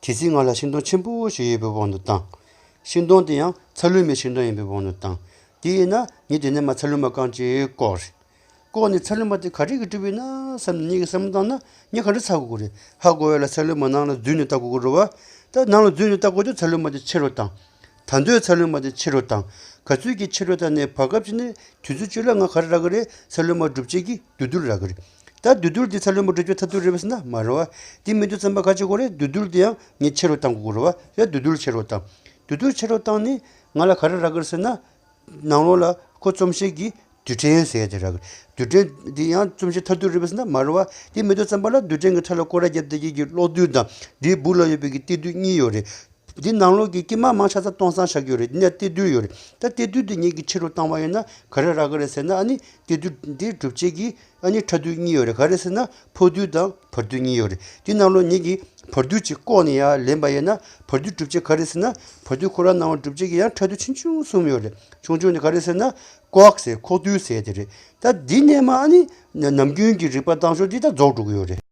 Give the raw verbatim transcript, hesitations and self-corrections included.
གལ་སྲིད་ང་ལ་ཤིང་སྡོང་ཆེན་པོ་ཞིག་ཡོད་པའི་དབང་དུ་བཏང་། ཤིང་སྡོང་དེ་ཡང་ཚ་ལུ་མའི་ཤིང་སྡོང་ཡིན་པའི་དབང་དུ་བཏང་། དེ་ཡིན་ན་ངས་དེ་ནས་མར་ཚ་ལུ་མ་རྐང་གཅིག་བཀོག་རེད། བཀོག་ནས་ཚ་ལུ་མ་དེ་ག་རེ་གིས་གྲུབ་ཡོད་ན་བསམ་ནས་ངེད་ཀྱིས་བསམ་བློ་བཏང་ན་ངས་ག་འདྲ་ཚ་དགོས་ཀྱི་རེད། ཧ་གོ་ཡ་ལ་ཚ་ལུ་མ་ནང་ལ་འཛུལ་ནས་ལྟ་དགོས་ཀྱི་རེད་བ། ད་ནང་ལ་འཛུལ་ནས་ལྟ་དགོས་དུས་ཚ་ལུ་མ་དེ་ཆེ་རུ་བཏང་། ད་དུང་ཚ་ལུ་མ་དེ་ཆེ་རུ་བཏང་། ག་ཚོད་ཀྱིས་ཆེ་རུ་བཏང་ནས་བར་སྐབས་ཅིག་ནས་དུས་ཚོད་གཅིག་ལ་ང་ག་རེ་རག་གི་རེད། ཚ་ལུ་མ་སྒྲུབ་བྱེད་ཀྱི་བདུད་རྡུལ་རག་གི་རེད། ད་བདུད་རྡུལ་དེ་ཚ་ལུ་མ་སྒྲུབ་བྱེད་མཐར་ཐུག་རེད་པས་ཟེར་ན་མ་རེད་བ། དེ་མི་འདུག་བསམ་པ་ག་བྱེད་དགོས་རེད། བདུད་རྡུལ་དེ་ཡང་ངས་ཆེ་རུ་བཏང་དགོས་ཀྱི་རེད་བ། ཡ་བདུད་རྡུལ་ཆེ་རུ་བཏང་། བདུད་རྡུལ་ཆེ་རུ་བཏང་ནས་ང་ལ་ག་རེ་རག་གི་རེད་ཟེར་ན། ནང་ལོགས་ལ་ཁོ་རྩོམ་བྱེད་ཀྱི་རྡུལ་ཕྲན་ཟེར་ཡ་དེ་རག་གི་རེད། རྡུལ་ཕྲན་འདི་ཡང་རྩོམ་བྱེད་མཐར་ཐུག་རེད་པས་ཟེར་ན་མ་རེད་བ། དེ་མི་འདུག་བསམ་པ་ལ་རྡུལ་ཕྲན་གྱི་ཁྲ་ལ་སྐོར་ར་བརྒྱབ་བསྡད་ཀྱི་གི་གློག་རྡུལ་དང་དེའི་སྦུག་ལ་ཡོད་པའི་གི་གཏེར་རྡུལ་གཉིས་ཡོད་རེད། འདི་ནང་ལོགས་ཀྱི་དཀྱིལ་མ་མང་ཆ་ཚང་སྟོང་སང་བཞག་གི་ཡོད་རེད། འདི་ནས་གཏེར་རྡུལ་ཡོད་རེད། ད་གཏེར་རྡུལ་འདི་ངེད་ཀྱིས་ཆེ་རུ་བཏང་བ་ཡིན་ན་ག་རེ་རག་གི་རེད་ཟེར་ན། ཨ་ནི་གཏེར་རྡུལ་འདི་སྒྲུབ་བྱེད་ཀྱི་ཨ་ནི་ཕྲ་རྡུལ་གཉིས་ཡོད་རེད། ག་རེ་ཟེར་ན་ཕོ་རྡུལ་དང་བར་རྡུལ་གཉིས་ཡོད་རེད། དེ་ནང་ལོགས་ངེད་ཀྱིས་བར་རྡུལ་གཅིག་བཀོག་ནས་ཡར་ལེན་པ་ཡིན་ན་བར་རྡུལ་སྒྲུབ་བྱེད་ག་རེ་ཟེར་ན། བར་རྡུལ་ཁོ་རང་ནང་བ་སྒྲུབ་བྱེད་ཀྱི་ཡང་ཕྲ་རྡུལ་ཆུང་ཆུང་གསུམ་ཡོད་རེད། ཆུང་ཆུང་དེ་ག་རེ་ཟེར་ན་ཀོག་ཟེར་ཁོག་རྡུལ་ཟེར་དེ་རེད། ད་འདི་ནས་མར་ཨ་ནི་ནམ་རྒྱུན་གྱི་རིག་པ་བཏང་ཕྱོགས་འདི་ད་རྫོགས་འགྲོ་གི་ཡོད་རེད།